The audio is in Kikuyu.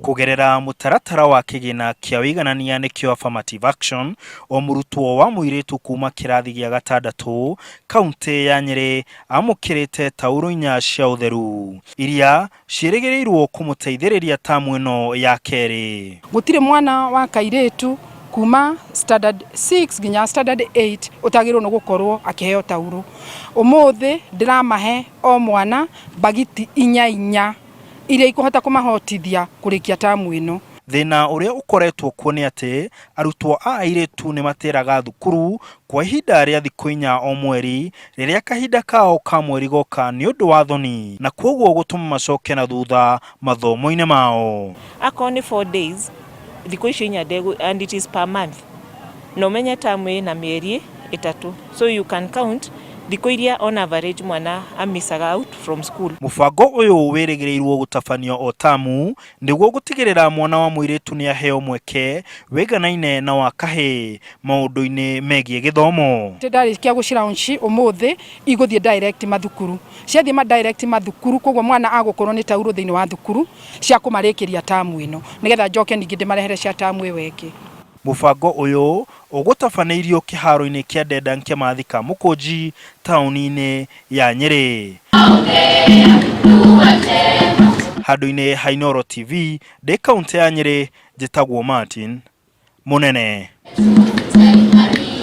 Kũgerera mũtaratara wa kĩgĩna kĩa ũiganania nĩkĩo affirmative action, o mũrutwo wa mũirĩtu kuma kĩrathi gĩa gatandatũ kauntĩ ya Nyĩrĩ amũkĩrĩte taurũ inya cia ũtheru iria ciĩrĩgĩrĩirwo kũmũteithĩrĩria tamu ĩno ya kerĩ. Gũtirĩ mwana wa kairĩtu kuma standard 6 nginya standard 8 ũtagĩrĩirwo nĩ gũkorwo akĩheo taurũ. Ũmũthĩ ndĩramahe o mwana mbagiti inya inya iria ikũhota kũmahotithia kũrĩkia tamu ĩno. Thĩna ũrĩa ũkoretwo kuo nĩ atĩ arutwo a airĩtu nĩ matĩraga thukuru kwa ihinda rĩa thikũ inya o mweri rĩrĩa kahinda kao ka mweri goka nĩ ũndũ wa thoni na kwoguo gũtũma macoke na thutha mathomo-inĩ mao. Akorwo nĩ 4 days thikũ icio inya ndegũ and it is per month na ũmenye term ĩna mĩeri ĩtatũ so you can count thikũ iria on average mwana amisaga out from school. Mũbango ũyũ wĩrĩgĩrĩirwo gũtabanio o tamu nĩguo gũtigĩrĩra mwana wa mũirĩtu nĩ aheo mweke wĩganaine na wa kahĩĩ maũndũ-inĩ megiĩ gĩthomo. Ndarĩkia gũci launch ũmũthĩ igũthiĩ direct mathukuru, ciathiĩ ma direct mathukuru koguo mwana agũkorwo nĩ taurũ thĩinĩ wa thukuru cia kũmarĩkĩria tamu ĩno nĩgetha njoke ningĩ ndĩmarehere cia tamu ĩyo ĩngĩ. Mũbango ũyũ ũgũtabanĩirio kĩharo-inĩ kĩa Dedan Kimathi Kamũkũnji taũni-inĩ ya Nyĩrĩ. Handũ-inĩ ha Inooro TV ndĩ kauntĩ ya Nyĩrĩ, njĩtagwo Martin Mũnene.